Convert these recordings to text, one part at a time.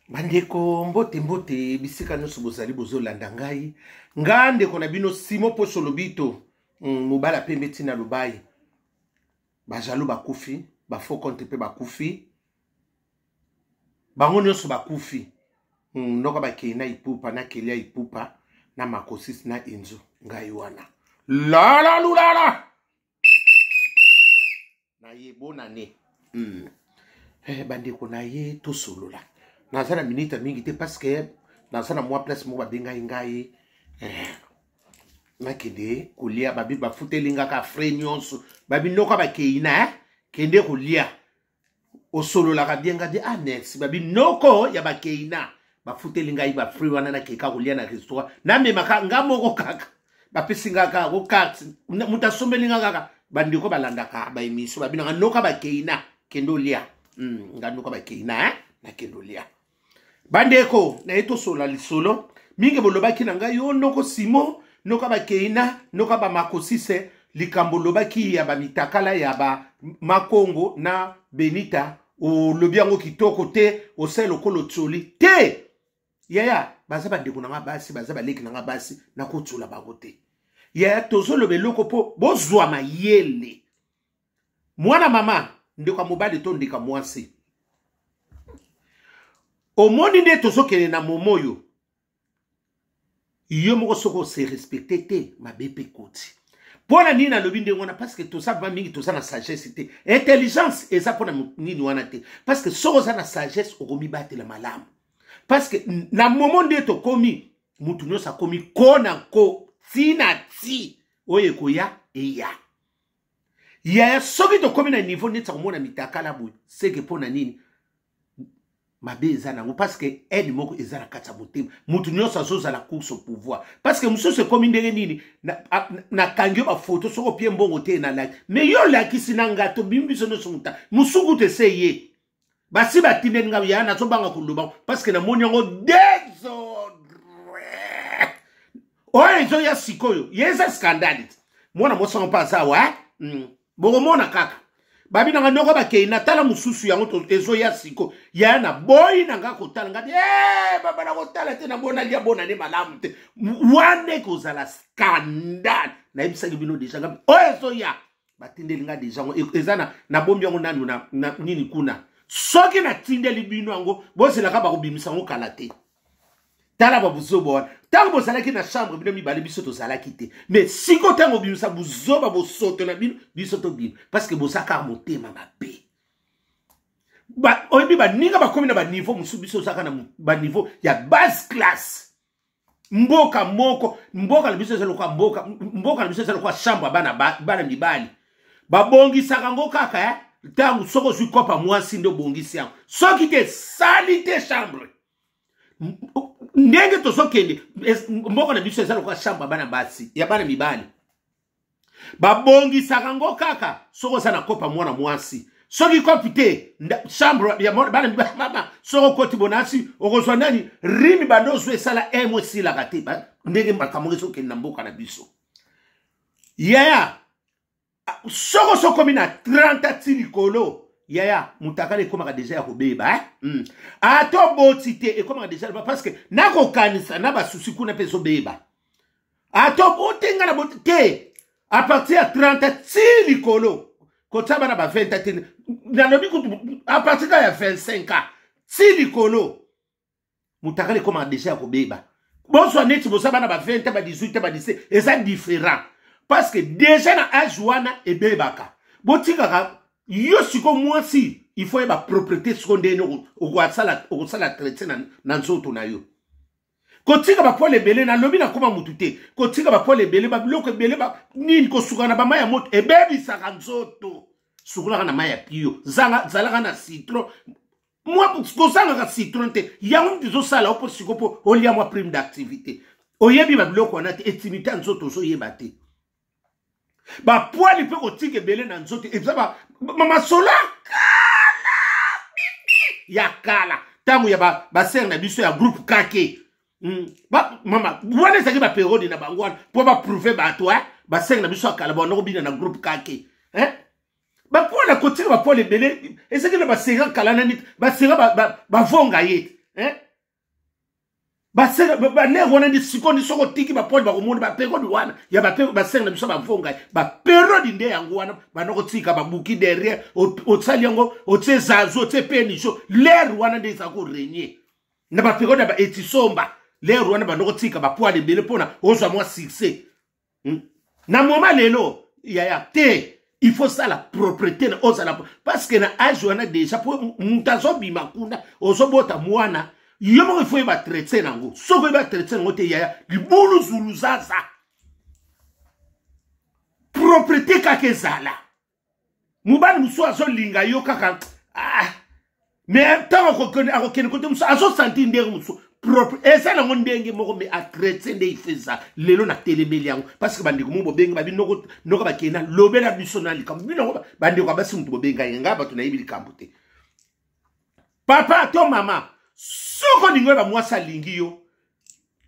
Bandeko, mbote mbote bisika nyonso bozali bozolanda ngai. Nga ndeko na bino Simon Poso Lobito, mobala pembe ntina lobai. Bajaloux bakufi, ba faux compte mpe bakufi, bango nyonso bakufi. Noko bakei na Ipupa na Kelia Ipupa na Makosis na Enzo ngai wana lala lulala na ye bonane. Bandeko na ye tosolola, naza na minute mingi te parce que naza na mwa place moko babengai ngai nakende kolia. Babi bafuteli ngaka frais nyonso, babi noko bakei na kende kolia, osololaka bien. Ngabi ah merci. Babi noko ya bakeina bafuteli ngai bafruit wana, nakeka kolia na restaurant, namemaka nga moko kaka, bapesi nga kaka ko carte, moto asombeli nga kaka. Bandeko balandaka baémission babinaka noka bakeina kende olia. Nga noka bakeina nakende olia. Bandeko naye tosola lisolo mingi. Bolobaki na ngai yo noko Simo, noka bakeina, noka bamakosise, likambo olobaki ya bamitakala ya bamakongo na Benita, olobi yango kitoko te, osali lokola otioli te. Yaya, baza bandeko na nga basi, baza baleki na nga basi, nakotiola bango te. Yaya, tozoloba eloko mpo bozwa mayele. Mwana mama, ndeko ya mobali to ndeko ya mwasi, omoni nde tozokende na momo oyo yo moko soki ose respecte te, mabe mpe ekoti. Mpo na nini nalobi ndenge wana? Parce que toza va mingi, toza na sagesse te, intelligence eza mpo na nini wana te. Parce que soki oza na sagesse, okomibatela malamu. Parce que na momo nde tokomi, mutu nyonso akomi ko na ko ntina ti oyo ekoya eya. Yaya, soki tokomi na niveau neti ya komona mitakala boye, seke mpo na nini mabe eza nango? Parce que haine moko eza na kati ya motema, mutu nyonso azozala course au pouvoir. Parce que mosusu ekomi ndenge nini, nakangi yo bafoto, soki opie mbongo te nalaki, mais yo olakisi na nga, tobimi biso nyonso moта mosuku te se ye basi batindeli nga. Ya, nazobanga koloba parce que namoni yango désordre oyo ezoya sikoyo, ye eza scandale te. Mwana mwasi yango mpe aza awa. Bokomona kaka babi nanga noko bakei na tala mosusu yango ezoya siko. Yaya, na boyi na nga kotala nga te, baba na kotala te, nabona lia bonane malamu te, wana ekozala scandale. Nayebisaki bino déjà nga oyo ezoya, batindeli nga déjà yango, eza na nabombi yango nanu na nini kuna. Soki natindeli bino yango, bozelaka, bakobimisa yango kala te. Tala babuzoba wana, ntango bozalaki na chambre bino mibale, biso tozalaki te. Mais siko ntango obimisa buzoba bosoto na bino, biso tobima, parce que boza kaka motema mabe. Oyebi baninga bakomi na baniveau mosusu, biso ozaka na baniveau ya base classe. Mboka moko, mboka na biso eza lokola mboka na biso eza lokola chambre ya bana mibali, babongisaka yango kaka ntango soki ozwi kopa mwasi nde obongisi yango, soki te sali te chambre. Ndenge tozokende, mboka na biso eza lokola chambre ya bana basi, ya bana mibali, babongisaka yango kaka soki oza na kopa mwana mwasi, soki kopi te, chambre ya bana mama, soki okoti bonasi okozwa nani rimi bando ozwa esala emo esilaka te. Ndenge makambo ezokende na mboka na biso, yaya, soko sokomi na 30 ti likolo, yaya, mutakala ekomaka déjà ya kobeba, eh? Ata oboti te, ekomaka déjà, parce que nakokanisa na basusi kuna mpe ezobeba. Ata otenga na boti te, à partir ya 30 ti likolo, kotia bana ba 20 te, nalobi kutu à partir ya 25 ans ti likolo, mutakala ekomaka déjà ya kobeba. Bozwa neti boza bana ba 20, ba 18, ba 17, eza différent, parce que déjà na age wana ebebaka. Botikaka yo siko mwasi, il faut yeba propreté siko ndenge okosala traité na nzoto na yo. Kotika bapoils ebele, nalobi nakóma mutu te, kotika bapoils ebele, babiloko ebele nini, kosuka na bamai ya moto ebebisaka nzoto. Sukulaka na mai ya pio, zalaka na citron, mwa kozangaka citron te. Yango mutu ezosala opo siko mpo olia mwa prime d'activité, oyebi babiloko wana te, intimité ya nzoto ozoyeba te. Bapoils mpe kotika ebele na nzoto eza masolo ya kala, ya kala, ntango ya basere na biso ya groupe kake. Mama wana ezalaki baperiode na bango wana mpo baprouve bato, basere na biso ya kala banda kobina na groupe kake, eh? Bapoils, kotika bapoils ebele ezalaki na basera kala nani, basera bavonga ye. eh? Balere wana nde sikoyo nde soki otiki bapole bakomona baperiode wana ya basenga na biso bavongai baperiode nde yango wana banda kotika babuki derrière, osali yango, otie zazu, otie peniso. Lere wana nde eza koregne na baperiode ya baetisomba. Lere wana banda kotika bapoile ebele mpona ozwa mwa succès. Na moma lelo, yaya, te, il faut sala propreté na ozala, parce que na age wana déjà, po moto azobima kuna, ozobota mwana yo moko, il faut yeba traite nango. Soki oyeba traite nango te, yaya, libulu zulu zaza. Propreté kaka ezala. Mobali mosusu azolinga yo kaka, ah, mais ntango akokende kote mosusu, azosentir ndenge mosusu propre eza nango ndenge moko, mais atraite nde ife eza. Lelo natelemeli yango parce que bandeko mo bobenge babi noko noko bakenda lobela biso na likambo. Bino bandeko ya basi, moto bobenga ye, ngai bato nayebi likambo te. Papa to mama, soki olingi oyeba mwasi alingi yo,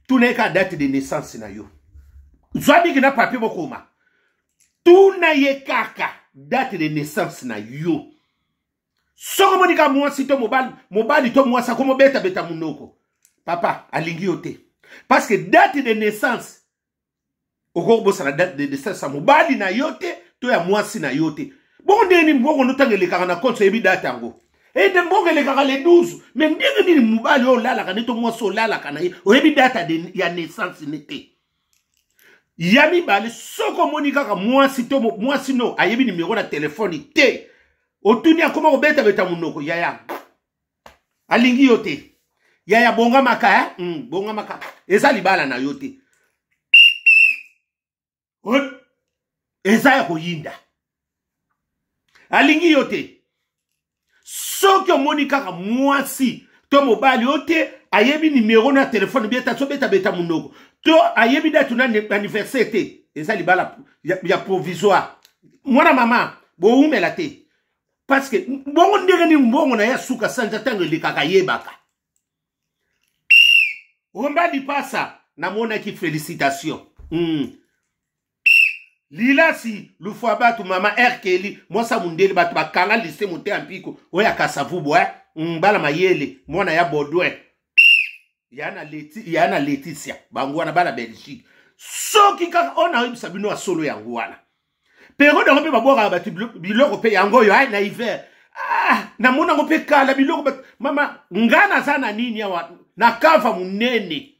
tuna ye kaka date de naissance na yo. Zwa biki na papier, bokoma. Tuna ye kaka date de naissance na yo. Soki omoni kaka mwasi to mobali, mobali to mwasi akomobetabeta monoko, papa, alingi yo te, parce que date de naissance, okoki kobosana date de naissance ya mobali na yo te to ya mwasi na yo te. Bongo ndenge nini mbongo notanga elekaka na compte, oyebi date yango? Ete mbongo elekaka le 12, mais ndenge nini mobali oyo olalaka ne to mwasi olalaka na ye, oyebi date ya naissance ne te? Ya mibale, soki omoni kaka mwasi to mwasi no ayebi nimero na telefone te, otuni, akoma kobetabeta monoko, yaya, alingi yo te. Yaya, bongamaka, eh? Bongamaka, eza libala na yo te, eza ya koyinda. Alingi yo te. Soki omoni kaka mwasi to mobali oyo te ayebi nimero na telefone bieta, azobetabeta monoko to ayebi date na anniversaire te, eza libala ya provisoire. Mwana mama, bowumela te, parce que bongo ndenge nini mbongo na ye asuka sanza ntango elekaka, yebaka omba lipasa. Namonaki, félicitation. Lilasi lufwa bato, mama Erkeli, mwasa mundele, bato bakanga lise mote ya mpiko oyo ya Kasavubu, eh? Bala mayele, mwana ya Baudouin, ya na Leticia, bango wana bana Belgique. Soki kaka oyo nayebisa bino ya solo, yango wana periode yango mpe babwakaka bato biloko mpe yango oyo na hiver. Ah, namona yango mpe kala biloko. Mama, nga naza na nini awa na kava monene,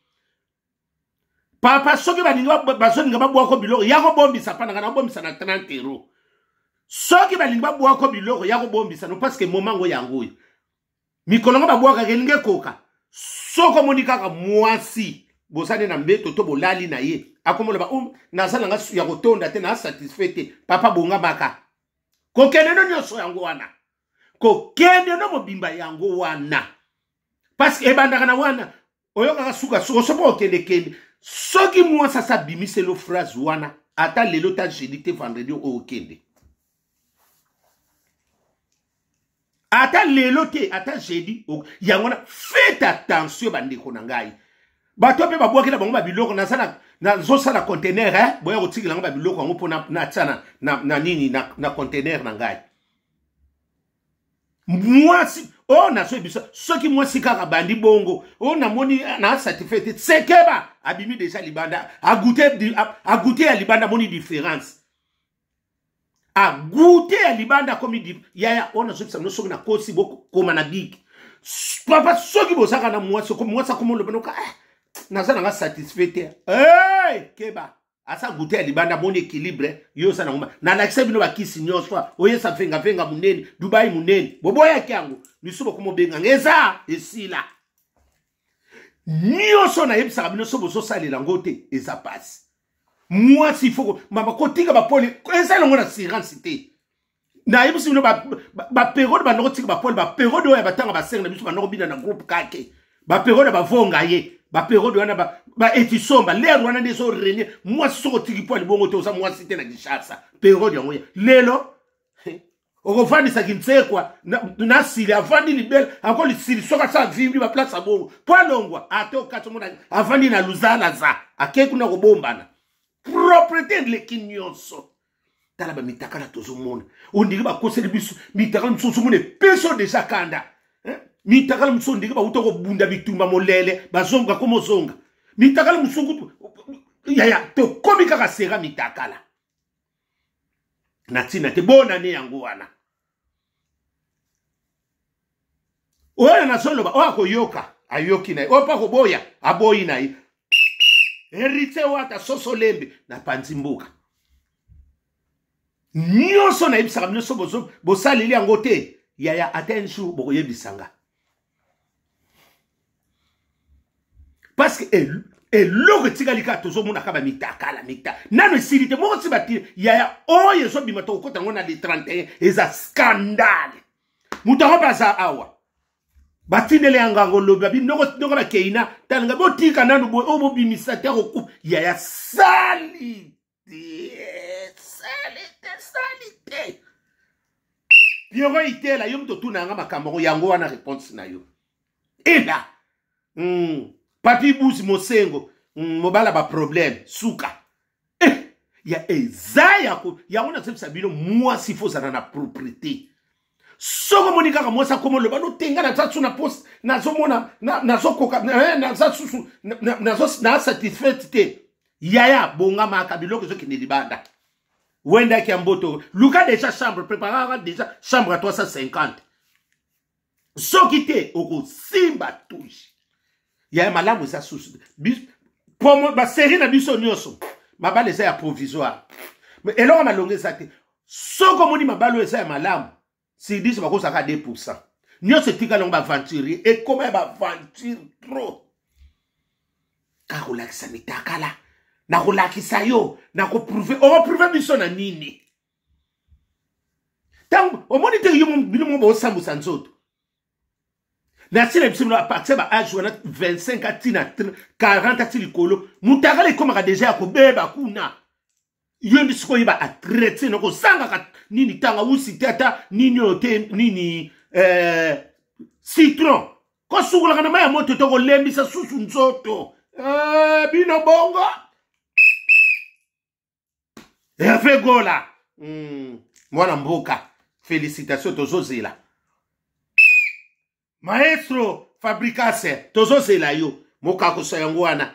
papa. Soki balingi, bazolinga babwako biloko ya kobombisa, mpa na nga nabombisa na 30 euro. Soki balingi babwako biloko ya kobombisa no, parce que moment ngo yango oyo, mikolo ngo babwakaka elingi ekoka. Soki omoni kaka mwasi bozali na mbeto to bolali na ye, akomoloba um, naza nanga ya kotonda te, na satisfait te, papa, bongamaka, kokende no nyonso yango wana, kokende no mobimba yango wana, parce que ebandaka na wana. Oyokaka suka suka soki okendekende. Soki mwasi asa abimiselo phrase wana, ata lelo ta jeudi te, vendredi oyo okende, ata lelo te, ata jeudi yango wana. Faites attention, bandeko na ngai, bato mpe babwakela bango babiloko. Nazosala conteneur, eh? Boya kotikela yango babiloko yango mpo natia na nini na conteneur na ngai. Mwasi oyo nazoyebisa, soki mwasi kaka bandi bongo oyo namoni na satisfait te, sekeba, abimi deja libanda, agoûter ya libanda, amoni différence, agoûter ya libanda, akomi. Yaya, oyo nazoyebisa bino, soki nakosi, bokoma na biki. Papa, soki bozaka na mwasi, mwasi akomi oloba noka, eh, naza nanga satisfait te, hey, keba, asa goûter ya libanda, amoni équilibre. Yo oza nango, nalakisa bino bakisi nyonso oyesa vengavenga monene, Dubai monene, boboyaki yango. Misu bokoma obenganga, eza esila nyonso. Nayebisaka bino, so bozosalela yango te, eza pasi. Mwasi ifo mama kotika bapole, eza yango na assurance te. Nayebisi bino, baperiode banda kotika bapole, baperiode oyo ya batanga basere na biso, banda kobina na groupe kake, baperiode bavonga ye, baperiode wana baetisomba, lere wana nde ezorenye. Mwasi soki otiki po libongo te, oza mwasi te na Kinshasa. Periode yango ya lelo, okovandisaki nsekwa na sili, avandi libela, ako lisili. Soki asa avimbi baplace ya bongo mpo alongwa, ate okati omona avandi na luzalaza, akei kuna kobombana. Propreté eleki nyonso. Tala bamitakala tozomona, ondiri bakoseli biso mitakala mosusu, ozomona epeso deja kanda. Mitakala mosusu ndenge bauta kobunda bitumba molele, bazonga komozonga. Mitakala mosusu kutu yaya, tokomi kaka sera mitakala. Na ntina te bonane yango wana. Oyo nazoloba, oyo akoyoka ayoki na ye, oyo mpe akoboya aboyi na ye. Héritier Wata soso lembe na panzi mboka. Nyonso nayebisaka bino so bosaleli yango te, yaya, ata un jour bokoyebisa nga. Parce que eloko etikali kaka tozomona kaka bamitakala mita nano esili te moko si bati yaya oyo ezobima tokokota yango na le 31 eza scandale. Moto yango mpe aza awa batindele yango yango lobi babi noko noko bakei na talinga botika nano boye oyo bobimisa te akokufa yaya sali te sali te sali te. Piero Itela yo moto otuna yanga makambo yango yango wana réponse na yo ela. Papi Buzi Mosengo, mobala ba problème suka ya eza ya yango nazebisa bino mwasi fo ozala na propriété. Soki omoni kaka mwasi akoma oloba notenga naza su na poste nazomona nazokoka naza susu na satisfaite te yaya bongamaka biloko ezokende libanda. Wendaki ya mboto luka déjà chambre, préparaka déjà chambre à 350 soki te okosimba touche yaya malamu eza susu baserie na biso nyonso mabala eza ya provisoire eloko malongo eza te. Soki omoni mabala oyo eza ya malamu sidis bakozalaka 2% nyonso etikali yango baaventurier ekoma ya baventure trop. Kaka kolakisa mitakala nakolakisa yo nakoprouve okoprouve biso na nini ntango omoni te yo bino moko bosambusa nzoto na ntina biso bino apartir ba age wana 25 atina 40 ati likolo mutakala ekomaka deja ya kobeba kuna yo nde sikoyo oyeba atraite na kozangaka nini tangawusi te ata nini oyo te nini citron kosukolaka na mai ya moto te kolembisa susu nzoto bino bongo Hervé Gola mwana mboka félicitation tozozela maestro Fabricase tozozela yo mokakoso yango wana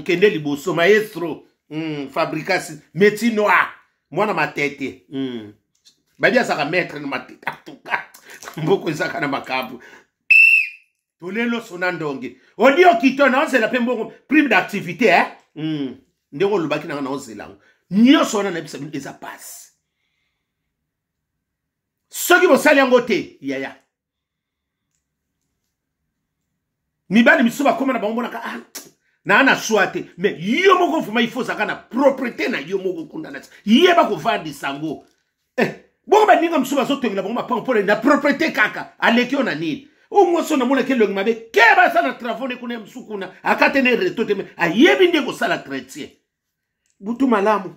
kende liboso maestro Fabricase métier noir mwana matete babi azaka maître na matete atuka mboko ezaka na makambo tolelo sona ndonge odi okito na ozela pe mbongo prime d'activité eh ndenge olobaki nanga na ozela yango nyonso wana nayebisa bino eza pasi soki bosali yango te yaya mibali misusu bakóma na bango monaka ah, naa na swa te mais yo moko vraiment il faut ozalaka na propriété na yo moko kuna na yeba kovandisa yango bongo baninga mosusu bazotongela bango mapango mpona na propriété kaka aleki yo na nini oyo mwasi oyo namonaki elongi mabe ke basala travaux ne kuna ya mosusu kuna akate ne reto te me ayebi nde kosala chrétien butu malamu.